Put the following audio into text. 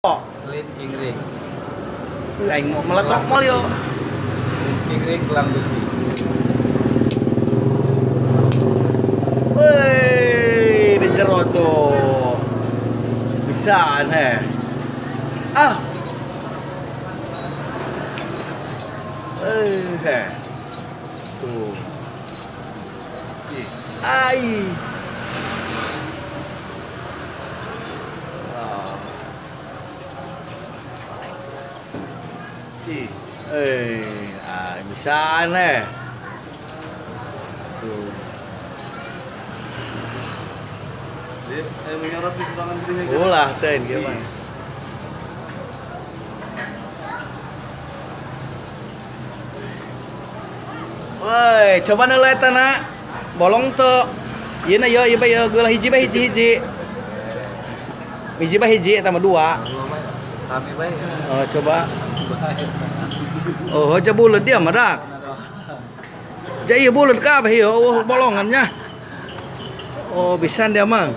Clean king ring. Aing mau meletok mall yo. Clean king ring gelang besi. Woi, di jero tuh. Bisa aneh. Ah. Tuh. Ai. Bisa aneh. Tuh. Menyorot di tangan kirinya. Ulah, ten gimana? Woi, coba nilai tanah. Bolong tuh. Ieu na ieu bae ieu geula hiji bae hiji-hiji. Hiji bae hiji tambah dua. Sami bae. Oh, coba. Oh, aja bulat dia marak. Ja ieu bulat kabeh ieu, oh bolongannya. Oh, bisa dia mang.